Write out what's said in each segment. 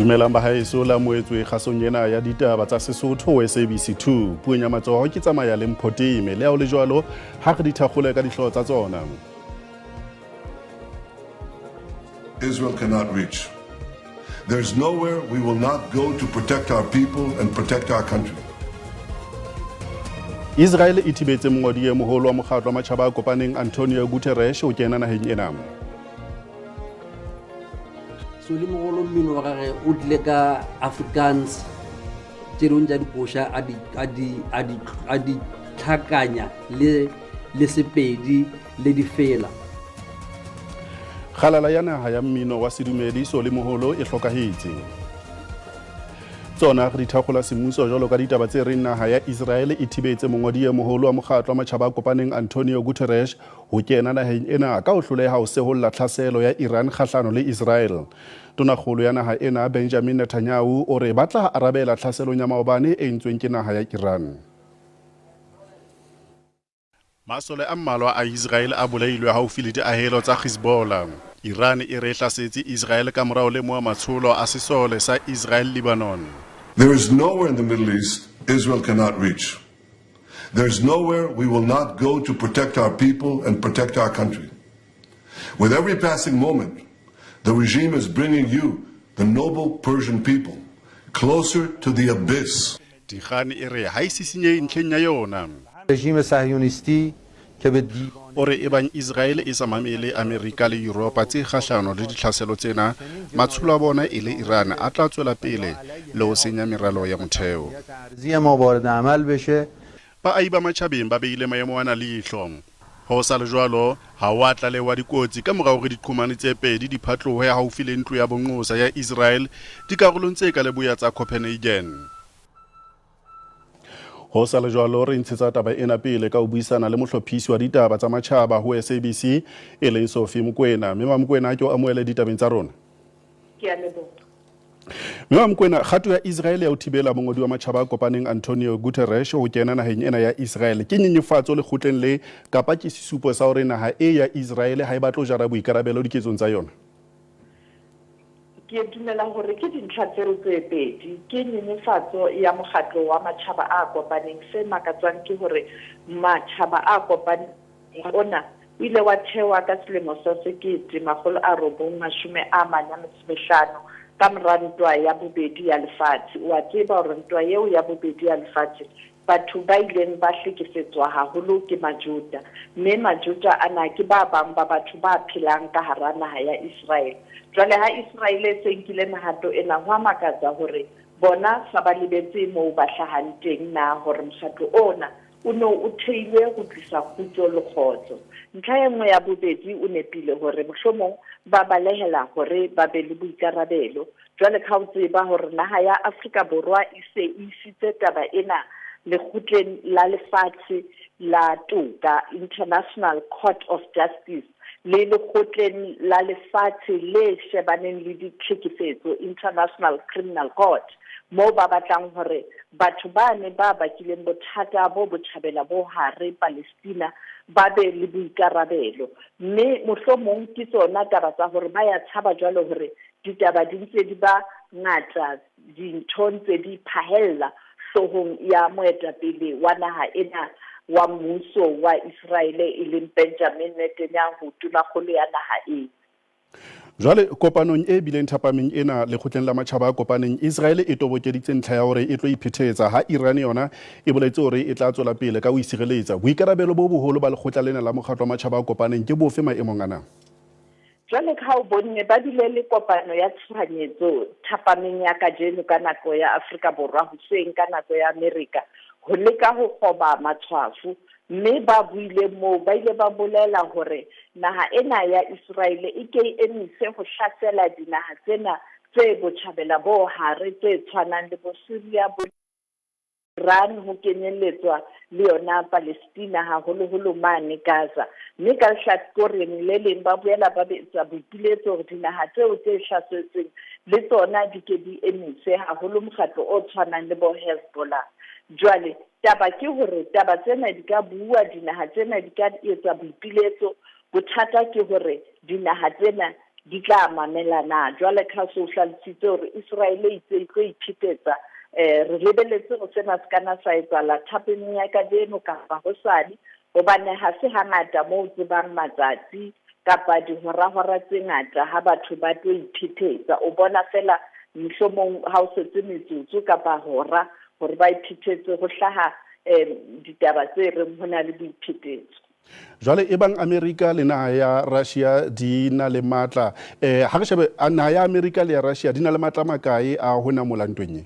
Dumelang bahaeso la moetswe kgasong ena ya ditaba tsa Sesotho ho SABC 2. Puong ya matsoho ke tsamaya le Mphotime. Le ha ho le jwalo, ha re di thakgole ka dihlooho tsa tsona. Israel cannot reach. There's nowhere we will not go to protect our people and protect our country. Israel e thibetse mongodi e moholo wa mokgatlo wa matjhaba a kopaneng Antonio Guterres ho kena naheng ena. Soli Mogolo mmino wa gage o tlile ka Afrikaans tše dingwe tša dikoša a di tlhakanya le Sepedi le difela. Kgalala ya naha ya mmino wa sedumedi Soli Moholo e hlokahetse. Tsona re di thakgola semmuso jwalo ka ditaba tse reng naha ya Israel e thibetse mongodi e moholo wa mokgatlo wa matjhaba a kopaneng Antonio Guterres ho kena naheng ena ka ho hloleha ho seholla tlhaselo ya Iran kgahlano le Israel. Tonakgolo ya naha ena Benjamin Netanyahu o re ba tla arabela tlhaselong ya maobane e entsweng ke naha ya Iran. Masole a mmalwa a Israel a bolailwe haufi le diahelo tsa Hezbollah. Iran e re e hlasetse Israel ka mora ho lemoha matsholo a sesole sa Israel Lebanon. There is nowhere in the Middle East Israel cannot reach. There's nowhere we will not go to protect our people and protect our country. With every passing moment, the regime is bringing you, the noble Persian people, closer to the abyss. Tehran e re ha e sisinyehe ntlheng ya yona. Rejime Sahyonisti ke be di O re ebang Israel e sa mamele Amerika le Yuropa tse kgahlano le ditlhaselo tsena, matsholo a bona e le Iran a tla tswela pele le ho senya meralo ya motheo. Baahi ba matjhabeng ba beile maemo ana leihlo. Ho sa le jwalo, ha ho a tlalewa dikotsi ka mora hore diqhomane tse pedi di phatlohe haufi le ntlo ya bonqosa ya Israel dikarolong tse ka leboya tsa Copenhagen. Ho sa le jwalo, re ntshetsa taba ena pele ka ho buisana le mohlophisi wa ditaba tsa matjhaba ho SABC e leng Sophie Mokoena. Mme Mamokoena, ke o amohele ditabeng tsa rona. Ke a leboha. Mme Mamokoena, kgato ya Israel ya ho thibela mongodi wa matjhaba a kopaneng Antonio Guterres ho kena naheng ena ya Israel ke nyenyefatso lekgotleng le kapa ke sesupo sa hore naha e ya Israel ha e batle ho jara boikarabelo diketsong tsa yona? Ke dumela hore ke dintlha tseo tse pedi. Ke nyenyefatso ya mokgatlo wa matjhaba a kopaneng. Se makatsang ke hore matjhaba a kopaneng ona o ile wa thewa ka selemo sa 1945 ka mora ntwa ya bobedi ya lefatshe. O a tseba hore ntwa eo ya bobedi ya lefatshe batho ba ileng ba hlekefetswa haholo ke Majuda, mme Majuda ana ke ba bang ba batho ba phelang ka hara naha ya Israel. Jwale ha Israel e se nkile mehato ena, ho a makatsa hore bona sa ba lebetse moo ba hlahang teng na hore mokgatlo ona o ne o theilwe ho tlisa kgutso le kgotso. Ntlha e nngwe ya bobedi, o nepile hore mohlomong ba balehela hore ba be le boikarabelo. Jwale ka ho tseba hore naha ya Afrika Borwa e se e isitse taba ena lekgotleng la lefatshe la toka, International Court of Justice, le lekgotleng la lefatshe le shebaneng le ditlhekefetso, International Criminal Court, moo ba batlang hore batho ba ne ba bakileng bothata bo botjhabela bo hare Palestina ba be le boikarabelo. Mme mohlomong ke tsona taba tsa hore ba ya tshaba jwalo hore ditaba di ntse di ba ngata, dintho ntse di phahella hloohong ya moetapele wa naha ena wa mmuso wa Israele e leng Benjamin Netanyahu, tonakgolo ya naha ena. Jwale kopanong e bileng thapameng ena lekgotleng la matjhaba a kopaneng, Israel e tobokeditse ntlha ya hore e tlo iphethetsa ha Iran yona e boletse hore e tla tswela pele ka ho isireletsa. Boikarabelo bo boholo ba lekgotla lena la mokgatlo wa matjhaba a kopaneng ke bofe maemong ana? Jwale ka ha o bonne ba bile le kopano ya tshohanyetso thapameng ya kajeno ka nako ya Afrika Borwa, hoseng ka nako ya Amerika, ho leka ho kgoba matshwafo. Mme ba buileng moo ba ile ba bolela hore naha ena ya Iseraele e ke e emise ho hlasela dinaha tsena tse botjhabela bo hare tse tshwanang le bo Syria, bo Iran ho kenyelletswa le yona Palestina, haholoholo mane Gaza. Mme ka lehlakoreng le leng ba boela ba etsa boipiletso hore dinaha tseo tse hlasetsweng le tsona di ke di emise, haholo mokgatlo o tshwanang le bo Hezbollah. Jwale taba ke hore taba tsena di ka bua, dinaha tsena di ka etsa boipiletso. Bothata ke hore dinaha tsena di tla mamela na. Jwale ka ha se o hlalositse hore Iseraele e itse e tlo iphetetsa, um re lebeletse hore sena se kana sa etsahala thapameng ya kajeno kapa hosane, hobane ha se hangata moo o tsebang matsatsi kapa dihorahora tse ngata ha batho ba tlo iphetetsa. O bona feela mohlomong ha o setse metsotso kapa hora hore ba iphetetse, ho hlaha um ditaba tse reng ho na le boiphetetso. Jwale e bang Amerika le naha ya Russia di na le matla, eh, ha re shebe naha ya Amerika le ya Russia di na le matla makae a ho namola ntweng e?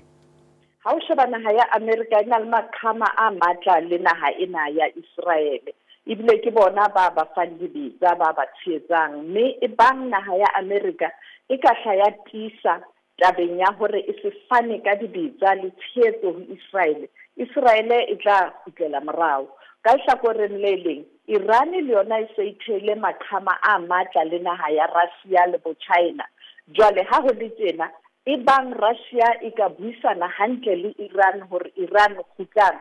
Ha o sheba naha ya Amerika e na le maqhama a matla le naha ena ya Iseraele, ebile ke bona ba ba fang dibetsa, ba ba tshehetsang. Mme e bang naha ya Amerika e ka hla ya tiisa tabeng ya hore e se fane ka dibetsa le tshehetso ho Iseraele, Iseraele e tla kgutlela morao. Ka lehlakoreng le leng, Iran le yona e se e theile maqhama a matla le naha ya Russia le bo-China. Jwale ha ho le tjena, ebang Russia e ka buisana hantle le Iran hore Iran kgutlang,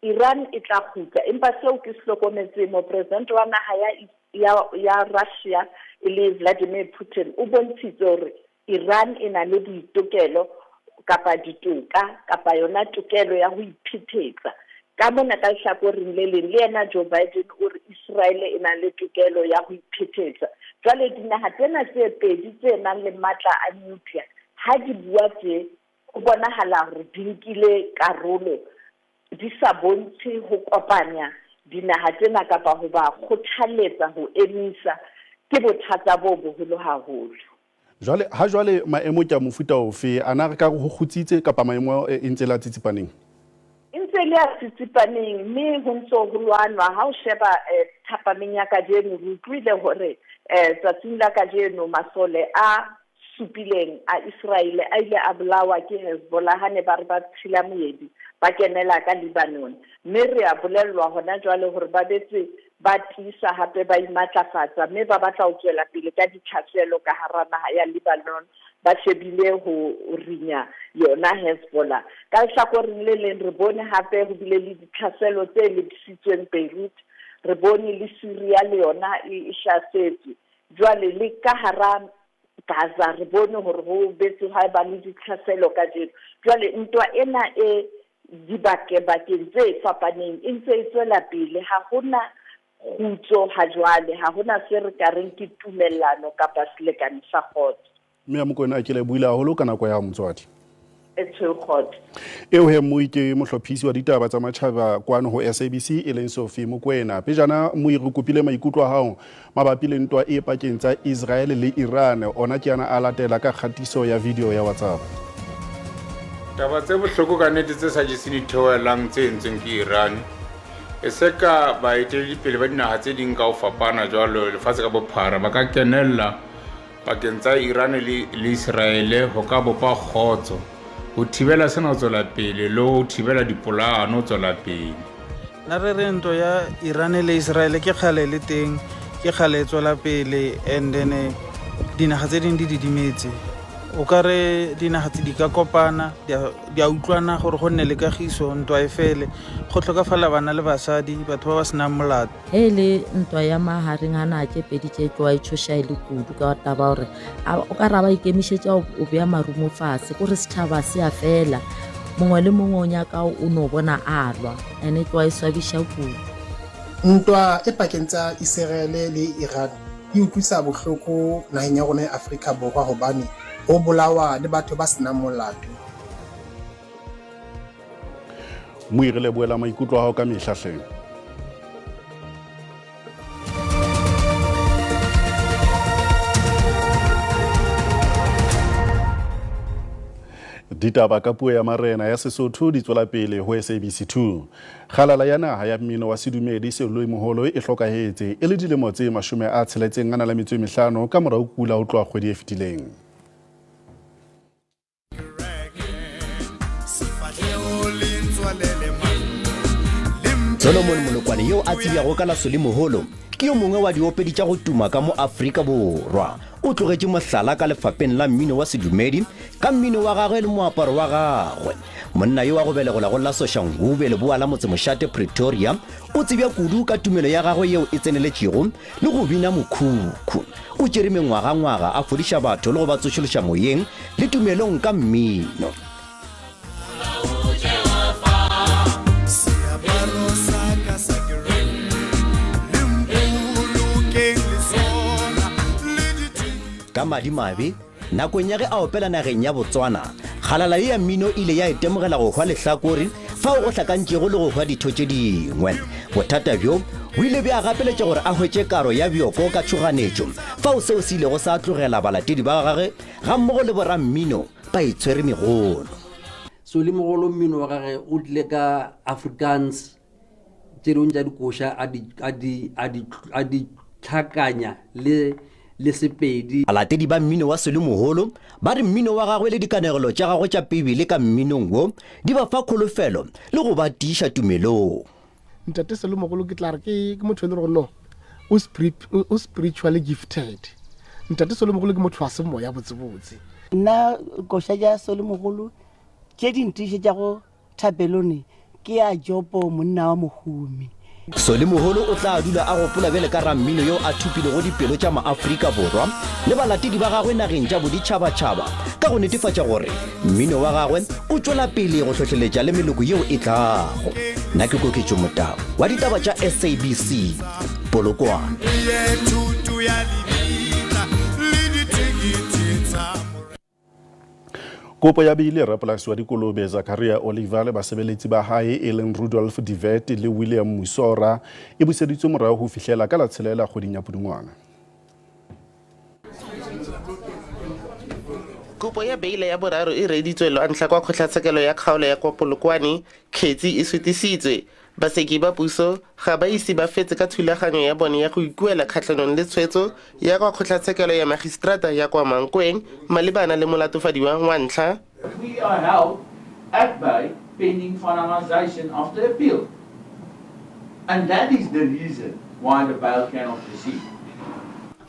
Iran e tla kgutla. Empa seo ke se hlokometseng, mopresidente wa naha ya, ya, ya Russia e le Vladimir Putin o bontshitse hore Iran e na le boitokelo kapa ditoka kapa yona tokelo ya ho iphethetsa. Ka mona ka lehlakoreng le leng, le yena Joe Biden o re Iseraele e na le tokelo ya ho iphethetsa. Jwale dinaha tsena tse pedi tse nang le matla a nuclear ha di bua tje, ho bonahala hore di nkile karolo di sa bontshe ho kopanya dinaha tsena kapa ho ba kgothalletsa ho emisa, ke bothata bo boholo haholo. Jwale, ha jwale maemo ke a mofuta ofe? A na re ka re ho kgutsitse kapa maemo e ntse e le a tsitsipaneng? E ntse e le a tsitsipaneng mme ho ntse ho lwanwa. Ha o sheba thapameng ya kajeno, re utlwile hore tsatsing la kajeno masole a supileng a Iseraele a ile a bolawa ke Hezbollah ha ne ba re ba tshela moedi ba kenela ka Lebanon. Mme re a bolellwa hona jwale hore ba betse ba tiisa hape ba imatlafatsa mme ba batla ho tswela pele ka ditlhaselo ka hara naha ya Lebanon ba shebile ho rinya yona Hezbollah. Ka lehlakoreng le leng re bone hape ho bile le ditlhaselo tse lebisitsweng Beirut, re bone le Syria le yona e hlasetswe. Jwale le ka hara Gaza re bone hore ho betse ha ba le ditlhaselo kajeno. Jwale ntwa ena e dibakebakeng tse fapaneng e ntse e tswela pele, ha hona kgutso ha jwale, ha hona se re ka reng ke tumellano kapa selekane sa kgotso. Mme ya Mokoena a ke lebohile haholo ka nako ya hao motswadi. E tshweu kgotso. Eo he mmui ke mohlophisi wa ditaba tsa matjhaba kwano ho SABC e leng Sophie Mokoena. Pejana mmui re kopile maikutlo a hao mabapi le ntwa e pakeng tsa Israel le Iran. Ona ke ana a latela ka kgatiso ya video ya WhatsApp. Taba tse bohloko ka nnete tse sa jeseng ditheohelang tse entsweng ke Iran e se ka baeteledipele ba dinaha tse ding ka ho fapana jwalo lefatshe ka bophara ba ka kenella pakeng tsa Iran le, le Iseraele ho ka bopa kgotso, ho thibela sena ho tswela pele le ho thibela dipolaano ho tswela pele. Na re re ntwa ya Iran le Israel ke kgale le teng, ke kgale e tswela pele and then eh, dinaga tse dingwe di didimetse. O ka re dinaga tse di ka kopana di a utlwana gore go nne le kagiso, ntwa e fele. Go tlhokafala bana le basadi, batho ba ba senang molato. Ge e le ntwa ya magareng ga naga tše pedi tše tloa e tšhoša e le kudu ka taba gore o ka ra ba ikemišetša o bea marumo fase kore setšhaba se a fela mongwe le mongwe o nyaka o no bona a lwa ene tloa e swabiša kudu. Ntwa e pakeng tsa Iseraele le Iran e utlwisa bohloko naheng ya rona ya Afrika Borwa hobane ho bolawa le batho ba senang molato. Moi re lebohela maikutlo a hao ka mehla hleng. Ditaba ka puo ya marena ya Sesotho di tswela pele ho SABC 2. Kgalala ya naha ya mmino wa sedumedi Seloi Moholo e hlokahetse e le dilemo tse 65 ka mora ho kula ho tloha kgwedi e fetileng. Solomon Molokwane yo a tsebjago ka la Solly Moholo ke yo mongwe wa diopedi tša go tuma ka mo Afrika Borwa. O tlogetše mohlala ka lefapeng la mmino wa sedumedi ka mmino wa gagwe le moaparo wa gagwe. Monna yo wa go belegelwa go la Soshanguve leboa la motsemošate Pretoria o tsebja kudu ka tumelo ya gagwe yeo e tseneletšego le go bina mokhukhu. O tšere mengwagangwaga a fodiša batho le go ba tsošološa moyeng le tumelong ka mmino. Ka madimabe, Nakong ya ge a opela nageng ya Botswana, kgalala ye ya mmino e ile ya itemogela go hwa lehlakore fao go hlakantšego le go hwa ditho tše dingwe. Bothata bjo bo ile bja gapeletša gore a hwetše karo ya bjoko ka tšhoganetšo, fao seo se ilego sa tlogela balatedi ba gagwe gammogo le borammino ba itshwere megono. Solly Mogolo mmino wa gage o tlile ka Afrikaans tše dingwe tša dikoša a di, a di, a di, a di hlakanya le, le Sepedi. Balatedi ba mmino wa Solly Moholo ba re mmino wa gagwe le dikanegelo tša gagwe tša Bibele ka mminong wo di ba fa kholofelo le go ba tiiša tumelong. Ntate Solly Mogolo ke tla re ke ke motho e le gore no o spirit o spiritually gifted. Ntate Solly Mogolo ke motho wa semoya botsebotse. Nna koša tša Solly Mogolo tše di ntiišetšago Thapelone ke ya Jopo monna wa mohumi. Solly Moholo o tla dula a gopola bjale ka rammino yo a thopilego dipelo tša maAfrika Borwa le balatedi ba gagwe nageng tša boditšhabatšhaba ka go netefatša gore mmino wa gagwe o tšwela pele go hlohleletša le meloko yeo e tlago. Nna ke Koketšo Motau wa ditaba tša SABC, Polokwane. Kopo ya beile rapolasi wa dikolobe Zakaria Oliver le basebeletsi ba hae e leng Rudolf Divet le William Musora e buseditswe morago ho fihlela ka la tshelela kgweding ya Pudungwana. Kopo ya beile ya boraro e reeditswe lwa ntlha kwa kgotlatshekelo ya kgaolo ya kwa Polokwane. Kgetsi e sutisitswe. Baseki ba puso ga ba ise ba fetse ka thulaganyo ya bone ya go ikuela kgatlhanong le tshwetso ya kwa kgotlatshekelo ya magistrata ya kwa Mankweng malebana le molatofadiwa wa ntlha. We are held at bay pending finalisation of the appeal and that is the reason why the bail cannot proceed.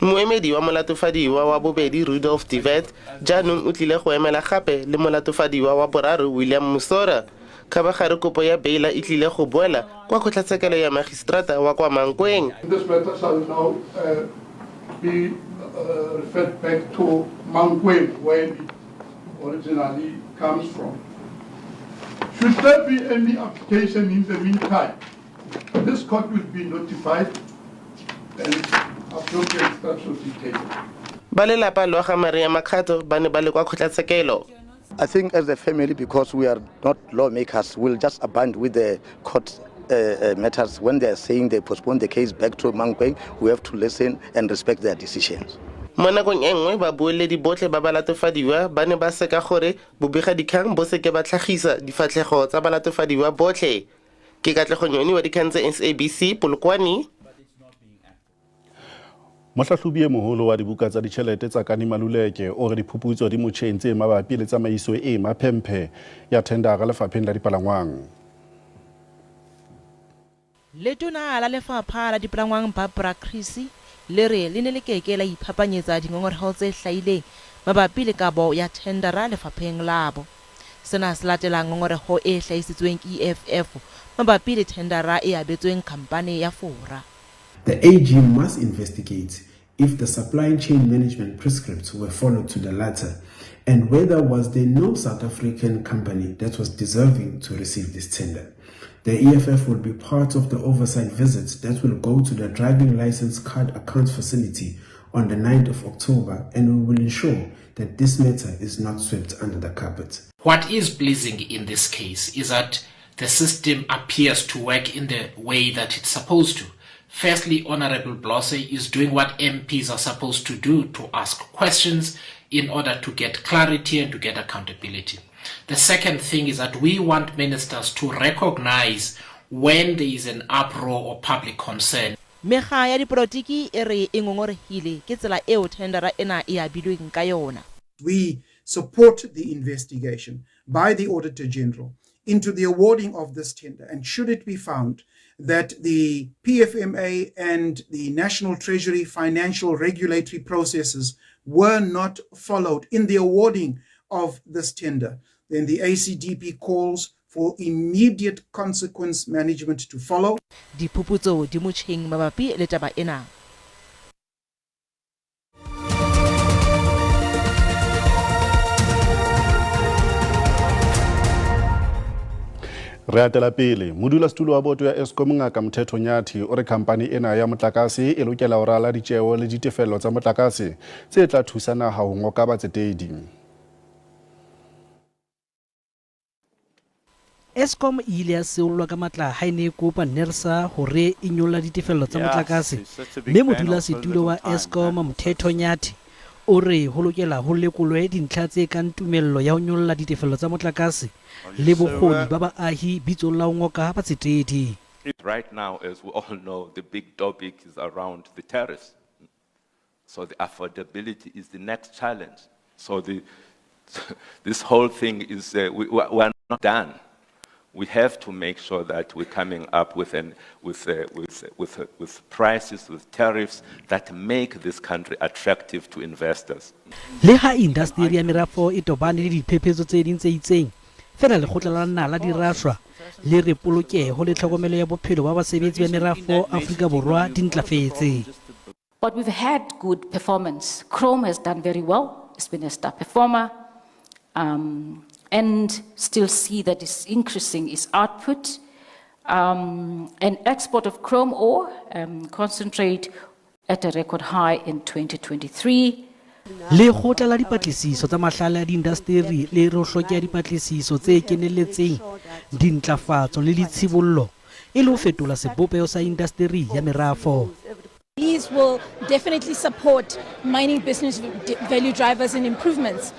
Moemedi wa molatofadiwa wa bobedi Rudolf de Wet jaanong o tlile go emela gape le molatofadiwa wa boraro William Musora. Kgabagare kopo ya beila e tlile go boela kwa kgotlatshekelo ya magistrata wa kwa Mankweng. This matter shall now uh, be uh, referred back to Mankweng where it originally comes from. Should there be any application in the meantime, this court will be notified and appropriate steps will be taken. Ba lelapa lwa ga Maria Makgato ba ne ba le kwa kgotlatshekelo. I think as a family, because we are not lawmakers, we'll just abide with the court uh, uh, matters. When they are saying they postpone the case back to Mankweng, we have to listen and respect their decisions. Mo nakong e nngwe babueledi botlhe ba balatofadiwa ba ne ba seka gore bobegadikgang bo seke ba tlhagisa difatlhego tsa balatofadiwa botlhe. Ke Katlego Nyoni wa dikgang tsa SABC, Polokwane. Mohlahlobi e moholo wa dibuka tsa ditjhelete tsa Kani Maluleke o re diphuputso di motjheng tse mabapi le tsamaiso e maphemphe ya thendara lefapheng la dipalangwang. Letona la Lefapha la Dipalangwang Barbara Creecy le re le ne le keke la iphapanyetsa dingongoreho tse hlahileng mabapi le kabo ya thendara lefapheng labo. Sena se latela ngongoreho e hlahisitsweng ke EFF mabapi le thendara e abetsweng khampane ya Fora. The AG must investigate if the supply chain management prescripts were followed to the letter and whether was there no South African company that was deserving to receive this tender. The EFF will be part of the oversight visits that will go to the driving license card account facility on the 9th of October and we will ensure that this matter is not swept under the carpet. What is pleasing in this case is that the system appears to work in the way that it's supposed to. Firstly, Honorable Blose is doing what MPs are supposed to do to ask questions in order to get clarity and to get accountability. The second thing is that we want ministers to recognize when there is an uproar or public concern. Mekga ya dipolotiki e re e ngongorehile ke tsela eo thendara ena e abilweng ka yona. We support the investigation by the Auditor General into the awarding of this tender, and should it be found that the PFMA and the National Treasury financial regulatory processes were not followed in the awarding of this tender, then the ACDP calls for immediate consequence management to follow. Diphuputso di motjheng mabapi le taba ena. Re atela pele, modulasetulo wa boto ya Eskom Ngaka Mthetho Nyathi o re khampani ena ya motlakase e lokela ho rala ditjeo le ditefello tsa motlakase tse tla thusa naha ho ngoka batsetedi. Eskom e ile ya seollwa ka matla ha e ne e kopa NERSA hore e nyolla ditefello tsa motlakase, mme modulasetulo wa Eskom Mthetho Nyathi o re ho lokela ho lekolwe dintlha tse kang tumello ya ho nyolla ditefello tsa motlakase le bokgoni ba baahi bitsong la ho ngoka batsetedi. Right now, as we all know, the big topic is around the tariffs. So the affordability is the next challenge. So the, this whole thing is, uh, we, we are not done. We have to make sure that we're coming up with, an, with, uh, with, with, uh, with prices, with tariffs that make this country attractive to investors. Le ha indasteri ya merafo e tobane le diphephetso tse ding tse itseng, feela Lekgotla la Naha la Dirashwa le re polokeho le tlhokomelo ya bophelo ba basebetsi ba merafo Afrika Borwa di ntlafetse. But we've had good performance. Chrome has done very well. It's been a star performer. Um, and still see that it's increasing its output. Um, and export of chrome ore um, concentrate at a record high in 2023. Lekgotla la Dipatlisiso tsa Mahlale a Diindasteri le re ho hlokeha dipatlisiso tse kenelletseng, dintlafatso le ditshibollo e le ho fetola sebopeho sa indasteri ya merafo. These will definitely support mining business value drivers and improvements.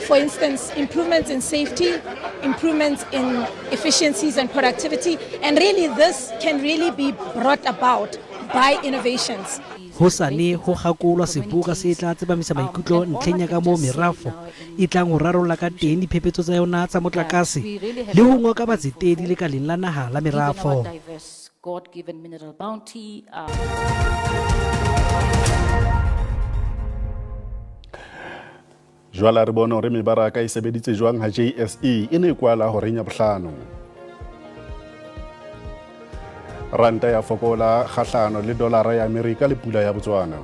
For instance, improvements in safety, improvements in efficiencies and productivity, and really this can really be brought about by innovations. Hosane ho kgakolwa seboka se tla tsepamisa maikutlo ntlheng ya kamoo merafo e tlang ho rarolla ka teng diphephetso tsa yona tsa motlakase le ho ngoka batsetedi lekaleng la naha la merafo. Jwale a re bone hore mebaraka e sebeditse jwang ha JSE e ne e kwala horeng ya bohlano. Ranta ya fokola kgahlano le dolara ya Amerika le pula ya Botswana.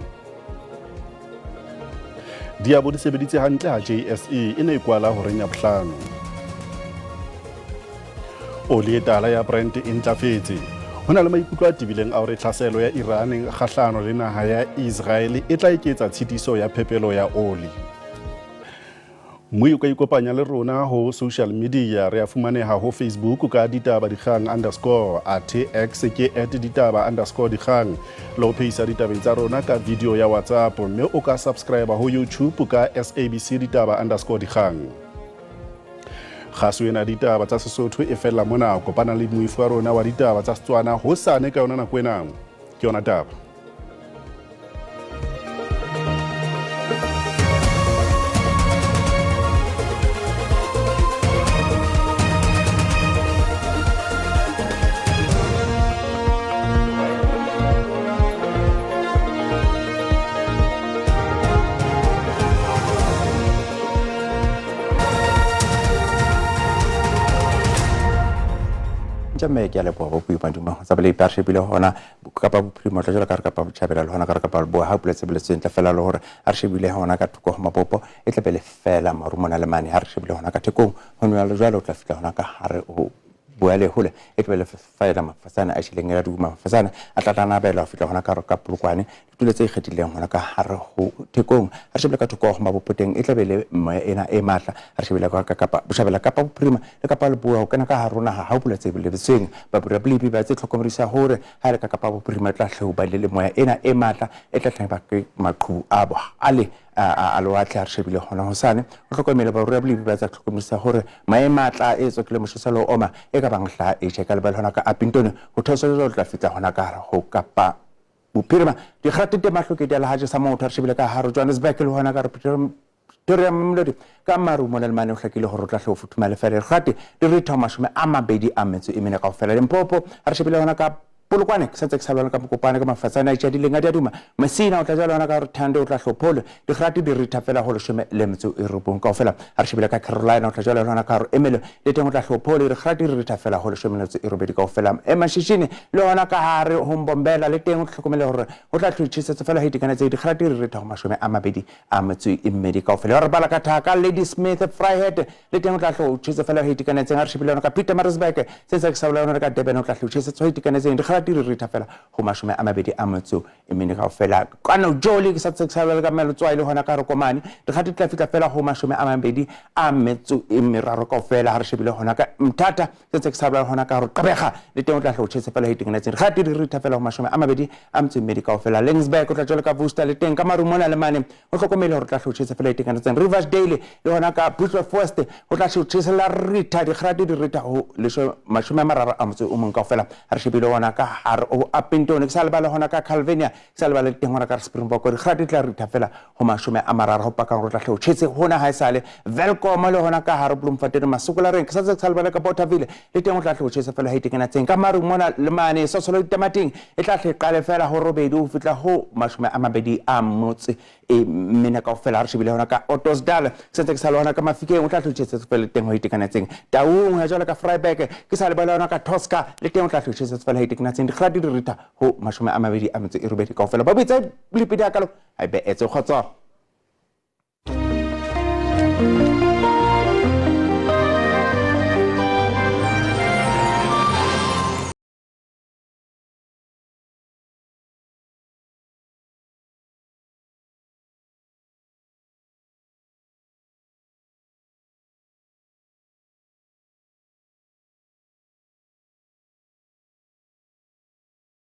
Diabo di sebeditse hantle ha JSE e ne e kwala horeng ya bohlano. Oli e tala ya Brent e ntlafetse. Ho na le maikutlo a tebileng a hore tlhaselo ya Iran kgahlano le naha ya Israel e tla eketsa tshitiso ya phepelo ya oli. Mme o ka ikopanya le rona ho social media. Re a fumaneha ho Facebook ka ditaba dikgang underscore athe X ke at ditaba underscore dikgang le ho phehisa ditabeng tsa rona ka video ya WhatsApp mme o ka subscribe ho YouTube ka SABC ditaba underscore dikgang. Kgaso ena ditaba tsa Sesotho e fella mona. Kopana le moifo wa rona wa ditaba tsa Setswana hosane ka yona nako ena. Ke yona taba. Mme ke a leboga bo boima duma tsa bole ba shebile hona kapa bophirima tla jalo ka re kapa botjhabela le hona ka re kapa leboa ha pula tsebeletseng tla fela le hore ha re shebile hona ka thoko ho mapopo e tla be le fela maru mona le mane ha re shebile hona ka thekong ho nwa jwalo o tla fihla hona ka hare ho bua le hole e tla be le fela mafasana a shileng ya duma mafasana a tla tla nabela ho fihla hona ka ka Polokwane ditulo tse ikgethileng hona ka hare ho thekong ha re shebile ka thoko ho mabopoteng e tla be le moya ena e matla ha re shebile ka kapa botjhabela kapa bophirima le kapa leboa ho kena ka hare ho naha ha ho pula tse lebetsweng baborapilipi ba tse tlhokomedisa hore ha le ka kapa bophirima tla hle ho ba le moya ena e matla e tla hleng ba ke maqhubu a bohale a lewatle ha re shebile hona hosane o hlokomele baborapilipi ba tsa tlhokomedisa hore maemo a tla e tswakile moshosa le ho oma e ka bang hlaha e tjhe ka lebale hona ka Upington ho theosa jwalo tla fihla hona ka hare ho kapa bophirima dikgate te mahlo ke di a lehaje sa motho a re shebile ka hare Johannesburg le hona ka re Pretoria Mamelodi ka maru mona le mane o hlakile gore o tla hle o futhumale fela dikgate di re thao 24 kaofela Limpopo a re shebile hona ka Polokwane ke santse ke sa lwana ka Mokopane ka mafatsane a itšadileng a diaduma. Messina o tla jalo hona ka gore Thando o tla hlophole digrate di ritha fela go 19 kaofela. A re shebile ka Carolina o tla jalo hona ka gore Emelo le teng o tla hlophole digrate di ritha fela go 18 kaofela. Emashishini le hona ka hare ho Mbombela le teng o hlokomele gore o tla hlotšhisetsa fela go itekanetse digrate di ritha go 22 kaofela. Re bala ka thaka Ladysmith Vryheid le teng o tla hlo tjhese fela ho itekanetseng. A re shebile yona ka Pietermaritzburg se se ke sa bolela yona ka Durban o tla hlo tjhese ho itekanetseng dikgala di re ritha fela ho 24 kaofela. Kwano Joli ke sa tse sa bolela ka Malotswai le hona ka Rokomane dikgala di tla fihla fela ho 23 kaofela. Ha re shebile hona ka Mthatha se tse ke sa bolela hona ka hore Gqeberha le teng o tla hlo tjhese fela ho itekanetseng dikgala di ritha fela ho 22 kaofela. Laingsburg o tla jwalo ka Worcester le teng ka Marumona le mane ho hlokomele hore tla hlotjhesa fela itekanetseng. Riversdale le hona ka Bushbuckridge ho tla hlotjhesa la ritha dikgrate di ritha ho 31 kaofela. Ha re shebile hona ka hare ho Upington ke sa lebale hona ka Calvinia ke sa lebale teng hona ka Springbok dikgrate di tla ritha fela ho 30 ho pakang hore tla hlotjhese hona ha esale Welkom le hona ka hare Bloemfontein Masokolareng ke sa tse sa lebale ka Bothaville le teng o tla hlotjhesa fela ha itekanetseng ka maru mona le mane Sosolo ditamating e tla hle qale fela ho 8 ho fihla ho 24 kaofela. Ha re shebile hona ka Ottosdal se ntse ke sa le hona ka Mafikeng o tla hlotjhesa fela le teng ho itekanetseng. Taung ho ya jwalo ka Vryburg ke sa lebale hona ka Tosca le teng o tla hlotjhesa fela ho itekanetseng dikgadi di ritha ho 28 kaofela. Ba boitse lepidi hakalo ha e be etse kgotso.